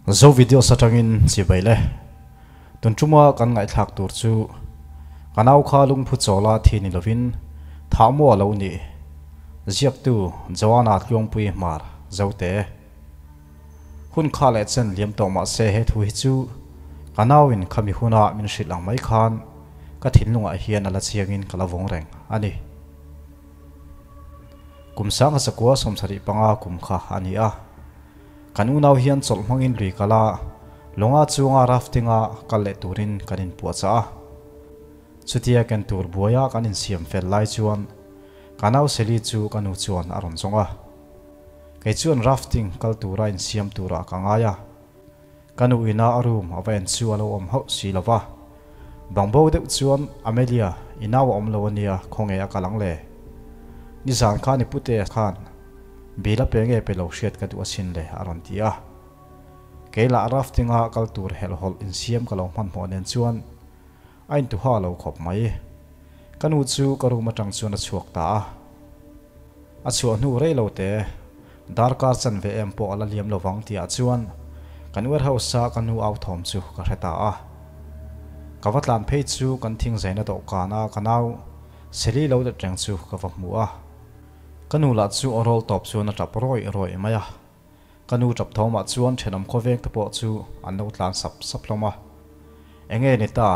Zo videos atangin chibai le. Tun tuma kan ngaihthlak tur chu ka nau kha lungphu chawla thi ni lovin thah maw a lo ni. Ziaktu Joana Tluangpui Hmar Zote. Hun kha leh chen liam tawh mah se he thu hi chu ka nauin khami huna min hrilh ang mai khan ka thinlungah hian a la chiangin ka la vawng reng a ni. Kum 1945 kum kha a ni a. Kan unau hian chawlh hmangin lui kal a, lawnga chunga rafting-a kal leh turin kan inpuahchah a. Chutia ken tur buaia kan insiam fel lai chuan ka nau Sally chu ka nu chuan a rawn zawng a. Kei chuan rafting kal tura insiam turah ka ngai a. Ka nu ina a room a va en chu a lo awm hauh si lo va. Bangbo deuh chuan, Amelia, i nau a awm lo a nia, khawnge a kal ang le? Nizan khan i pute khan Bill a pe nge pe lo hriat ka duh asin le, a rawn ti a. Kei lah rafting-a kal tur helhhawlh insiam ka lo hmanhmawh nen chuan a intuha lo khawp mai. Ka nu chu ka room atang chuan a chhuak ta a. A chhuah hnu rei lo te, darkar chanve em pawh a la liam lovang tihah chuan kan warehouse-a ka nu au thawm chu ka hre ta a. Ka va tlan phei chu kan thing zaina dawhkana ka nau Sally lo let reng chu ka va hmu a. Ka nu lah chu a rawl tawp chuan a tap rawih rawih mai a. Ka nu tap thawmah chuan thenawm khawveng te pawh chu an lo tlan sap sap hlawm a. Enge ni ta,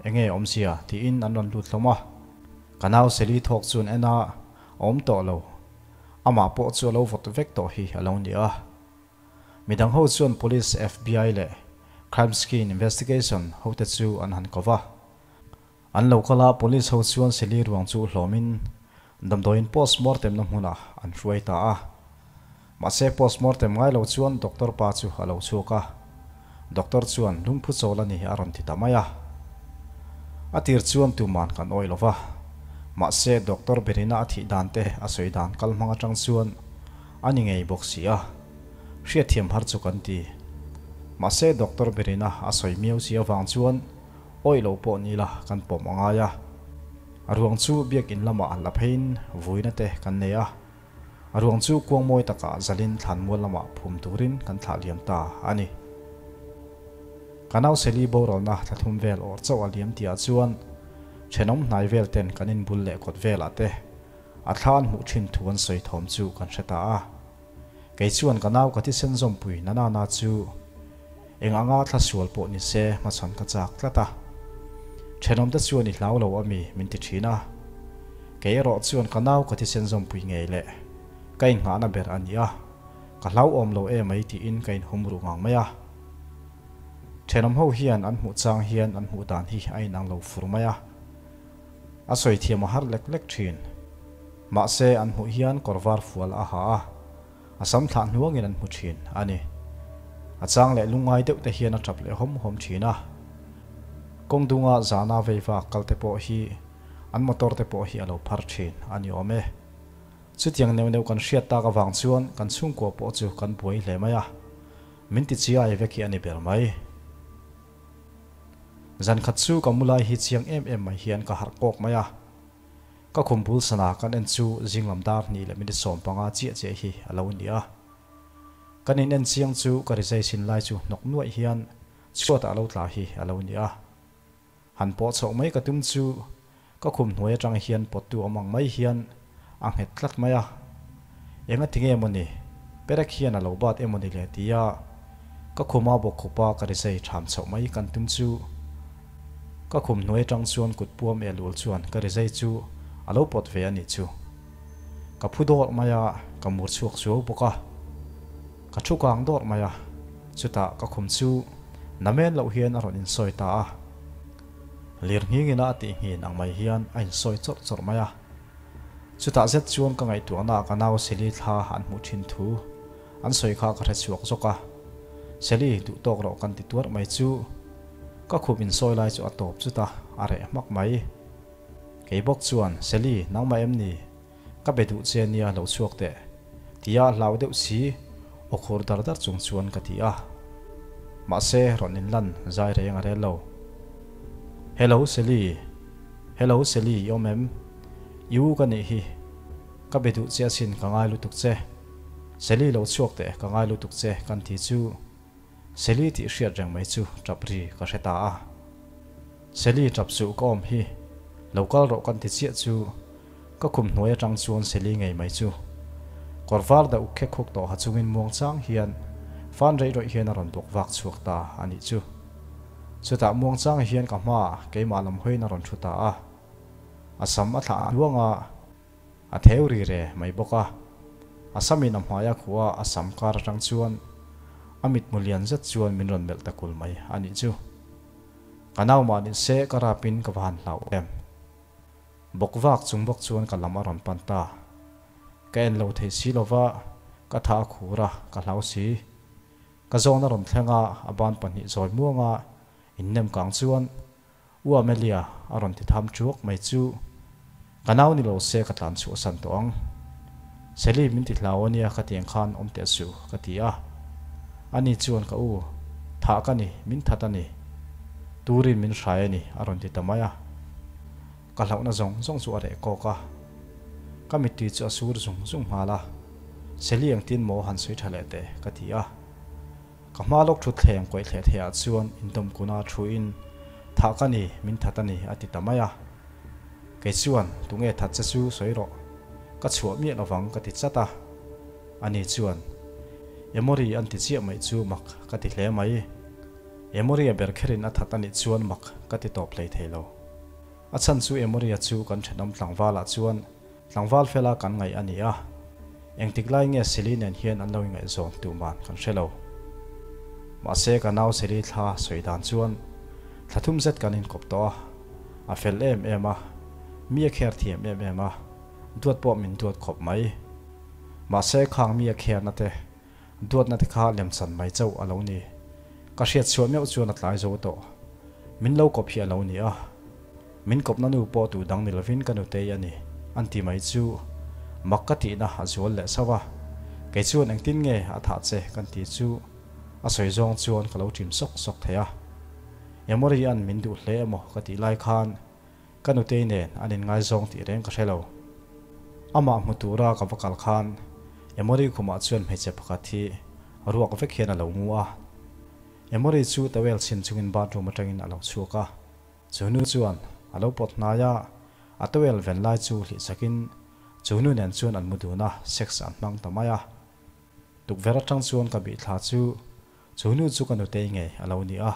enge awmzia tiin an rawn lut hlawm a. Ka nau Sally thawk chuan en a, a awm tawh lo. Amah pawh chu a lo vawt vek tawh hi a lo ni a. Midang ho chuan Police, FBI leh Crime Scene Investigation hote chu an han ko va. An lo kal a, Police ho chuan Sally ruang chu hlawmin damdawiin post mortem na hmunah an hruai ta a. Mahse post mortem ngai lo chuan doctor pa chu a lo chhuak a. Doctor chuan lungphu chawl a ni a rawn ti ta mai a. A tir chuan tuman kan awih lo va. Mahse doctor berina a thih dan te a sawi dan kal hmang atang chuan a ni ngei bawk si a. Hriatthiam har chu kan ti. Mahse doctor berina a sawi miau si avang chuan Awih lo pawh ni la kan pawm a ngai a. A ruang chu biakin lamah la pheiin vuina te kan nei a. A ruang chu kuang mawi takah zalin thlanmual lamah phum turin kan thlah liam ta a ni. Ka nau Sally boralna thla thum vel awr chauh a liam tihah chuan thenawm hnai vel ten kan inbul leh kawt velah te a thla an hmuh thin thu an sawi thawm chu kan hre ta a. Kei chuan ka nau ka thisen zawmpui na na na chu eng anga thla sual pawh ni se hmachhawn ka chak tlat a. Thenawmte chuan i hlau lo a mi min ti thin a. Kei erawh chuan ka nau ka thisen zawmpui ngei leh ka inngahna ber a ni a, ka hlauhawm lo emai tiin ka inhum ruh ngang mai a. Thenawm ho hian an hmuh chang hian an hmuh dan hi a inang lo fur mai a. A sawi thiam a har lek lek thin. Mahse, an hmuh hian kawr var fual a ha a, a sam thlah hnuangin an hmu thin a ni. A chang leh lungngai deuh te hian a tap leh hawm hawm thin a. Kawng dunga zana veiva kal te pawh hi an motor te pawh hi a lo phar thin a ni awm e. Chutiang neuh neuh kan hriat tak avang chuan kan chhungkua pawh chu kan buai hle mai a, min ti chiai vek hi a ni ber mai. Zan khat chu ka mu lai hi chiang em em mai hian ka harh kawk mai a. Ka khum bul sana kan en chu zinglam dar hnih leh minute 15 chiah chiah hi a lo ni a. Kan in en chiang chu ka rizai sin lai chu hnawk nuaih hian chhuatah a lo tla hi a lo ni a. Han pawh chhoh mai ka tum chu ka khum hnuai atang hian pawttu awm ang mai hian a nghet tlat mai a. Enga ti nge mawni, perek hian a lo bat emawni le tia ka khuma bawkkhupa ka rizai tham chhoh mai kan tum chu Ka khum hnuai atang chuan kut puam el ul chuan ka rizai chu a lo pawt ve a nih chu. Ka phu dawrh mai a, ka mur chhuak suau bawk a. Ka thu kang dawrh mai a, chutah ka khum chu namen loh hian a rawn insawi ta a. Lir nghingin a a tih nghin ang mai hian a insawi chawrh chawrh mai a. Chutah zet chuan ka ngaihtuahna ka nau Sally thla an hmuh thin thu an sawi kha ka hre chhuak zawk a. Sally, duh tawk rawh kan ti tuarh mai chu. Ka khup insawi lai chu a tawp chut a, a reh hmak mai. Kei bawk chuan, Sally, nangmah em ni? Ka be duh che nia lo chhuak teh. Tia hlau deuh si, aw khur dar dar chung chuan ka ti a. Mahse, rawn inlan zai reng a rel lo. Hello, Sally. Hello, Sally, i awm em? I u ka nih hi. Ka be duh che asin ka ngai lutuk che. Sally lo chhuak teh, ka ngai lutuk che kan ti chu. Sally tih hriat reng mai chu tap ri ka hre ta a. Sally tap suh ka awm hi, lo kal rawh kan ti chiah chu ka khum hnuai atang chuan Sally ngei mai chu kawr var deuh khek khuk tawh ha chungin muang chang hian fan reih rawih hian a rawn bawk vak chhuak ta a nih chu. Chutah muang chang hian ka hmaah keimah lam hawiin a rawn thu ta a. A sam a thlah hnuang a. A theu ri re mai bawk a. A samin a hmai a khuh a, a sam kar atang chuan a mitmu lian zet chuan min rawn melh ta kul mai a nih chu. Ka nau mah ni se ka rapin ka va han hlauh em. Bawk vak chung bawk chuan ka lam a rawn pan ta. Ka en lo thei si lova, ka tha a khur a, ka hlau si. Ka zawn a rawn thleng a, a ban pahnih zawi muanga innem kang chuan U Amelia a rawn ti tham chuak mai chu ka nau ni lo se ka tlan chhuah san tawh ang. Sally min ti hlau ania ka tiang khan awm teh suh ka ti a. Ani chuan ka u thah ka ni min that a ni. Turin min hrai a ni a rawn ti ta mai a. Ka hlauhna zawng zawng chu a reh kawk a. Ka mittui chu a sur zung zung nghal a. Sally engtin maw han sawi tha leh teh ka ti a. Ka hma lawk thutthleng kawih thleh thei ah chuan indawm kuna thu in, Thah ka ni, min that a ni, a ti ta mai a. Kei chuan, Tunge that che chu sawi rawh, ka chhuah miah lovang ka ti chat a. Ani chuan, Emory an ti chiah mai chu mak ka ti hle mai. Emory a ber kherin a that a nih chuan mak ka ti tawp hlei thei lo. A chhan chu Emory-a chu kan thenawm tlangvalah chuan Tlangval fela kan ngaih a ni a, engtik lai nge Seli nen hian an lo ingaihzawn tuman kan hre lo. Mahse ka nau Seli thla sawi dan chuan thla thum zet kan inkawp tawh a, a fel em em a, mi a kher thiam em em a, duat pawh min duat khawp mai. Mahse khang mi a kherna te, duatna te kha lemchan mai chauh a lo ni. Ka hriat chhuah meuh chuan a tlai zo tawh. Min lo kawp hi a lo ni a. Min kawpna nu pawh tu dang ni lovin ka nutei a ni, an ti mai chu mak ka tihna a zual leh sauh a. Kei chuan engtin nge a thah che kan ti chu a sawi zawng chuan ka lo ṭim sawk sawk thei a. Emory an min duh hle emaw ka tih lai khan ka nutei nen an inngaizawng tih reng ka hre lo. Amah hmu tura ka va kal khan Emory khumah chuan hmeichhe pakhat hi ruak vek hian a lo mu a. Emory chu towel chhin chungin bathroom atangin a lo chhuak a. Chu nu chuan a lo pawt hnai a, a towel ven lai chu hlih chakin chu nu nen chuan an mu dun a, sex an hmang ta mai a. Tukverh atang chuan ka bih thla chu chu nu chu ka nutei ngei a lo ni a.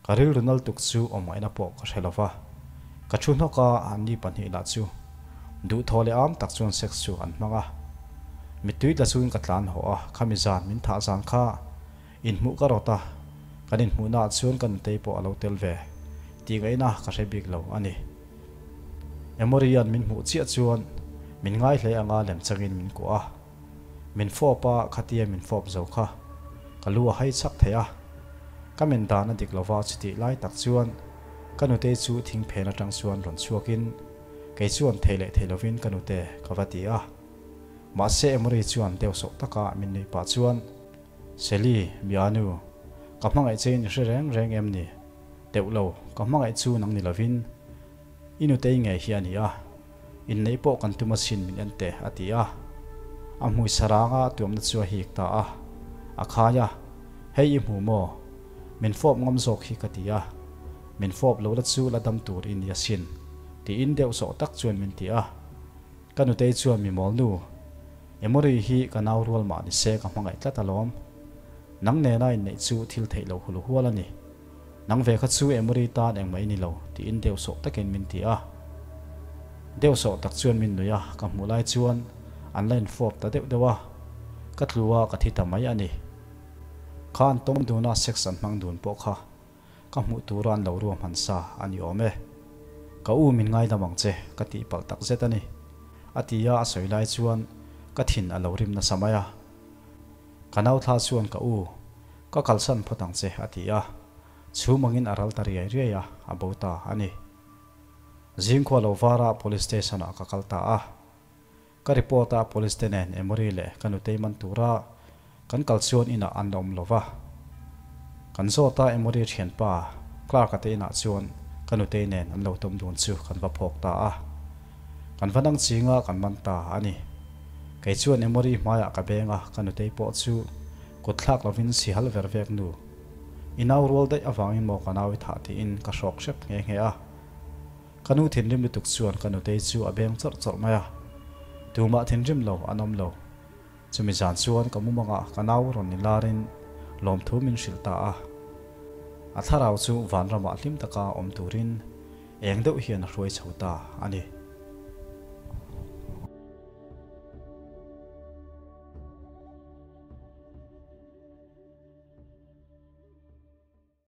Ka rilru nal tuk chu awmngaihna pawh ka hre lo va. Ka thu hnawk a, anni pahnih lah chu duhthaw leh am tak chuan sex chu an hmang a. Mittui tla chungin ka tlan haw a, khami zan min thah zan kha Inhmuh ka rawt a, kan inhmuhnaah chuan ka nutei pawh a lo tel ve tih ngaihna ka hre bik lo a ni. Emory-a'n min hmuh chiah chuan min ngai hle anga lem changin min kuah a, min fawp a, khatia min fawp zo kha ka lu a hai chak thei a. Ka men dan a dik lova chutih lai tak chuan ka nutei chu thing phen atang chuan rawn chhuakin kei chuan thei leh thei lovin ka nute ka va ti a. Mahse Emory chuan deuh sawh taka min nuih pah chuan Sally, Mianu, ka hmangaih che in i hre reng reng em ni? Teuh lo, ka hmangaih chu nang ni lovin i nutei ngei hi a ni a, inneih pawh kan tum asin min en teh a ti a. A hmui saranga tuamna chu a hik ta a, a khai a, Hei i hmu maw? Min fawp ngam zawk hi ka ti a, min fawp lo la chu la dam tur i ni asin tiin deuh sawh tak chuan min ti a. Ka nutei chuan mi mawl nu, Emory hi ka nau rual mah ni se ka hmangaih tlat alawm. Nang nena inneih chu thil theih lo hul hual a ni. Nang ve kha chu Emory tan engmah i ni lo tiin deuh sawh takin min ti a. Deuh sawh tak chuan min nui a, ka hmuh lai chuan an la infawp ta deuh deuh a. Ka tlu a, ka thi ta mai a ni. Kha an tawng dun a, sex an hmang dun pawh kha Ka hmuh tura an lo ruahman sa a ni awm e. Ka u min ngaidam ang che ka tih palh tak zet a ni. A ti a a sawi lai chuan ka thin a lo rim nasa mai a. Ka nau thla chuan ka u, ka kalsan phawt ang che a ti a. Chhum angin a ral ta riai riai a, a bo ta a ni. Zingkhua lo vara police station ah ka kal ta a. Ka report a police te nen Emory leh ka nutei man tura kan kal chuan inah an la awm lo va. Kan zawt a Emory thianpa Clark-a te inah chuan ka nutei nen an lo tawm dun chu kan va phawk ta a. Kan va nang chinga kan man ta a ni. Kei chuan Emory hmaiah ka beng a, ka nutei pawh chu kut thlak lovin sihal ver vek nu. I nau rual daih avangin maw ka nau i thah tiin ka hrawk hrep nghe nghe a. Ka nu thinrim lutuk chuan ka nutei chu a beng chawrh chawrh mai a. Tumah thinrim lo an awm lo. Chumi zan chuan ka mumangah ka nau rawn ni larin lawmthu min hrilh ta a. A thlarau chu vanramah hlim taka awm turin eng deuh hian a hruai chho ta a ni.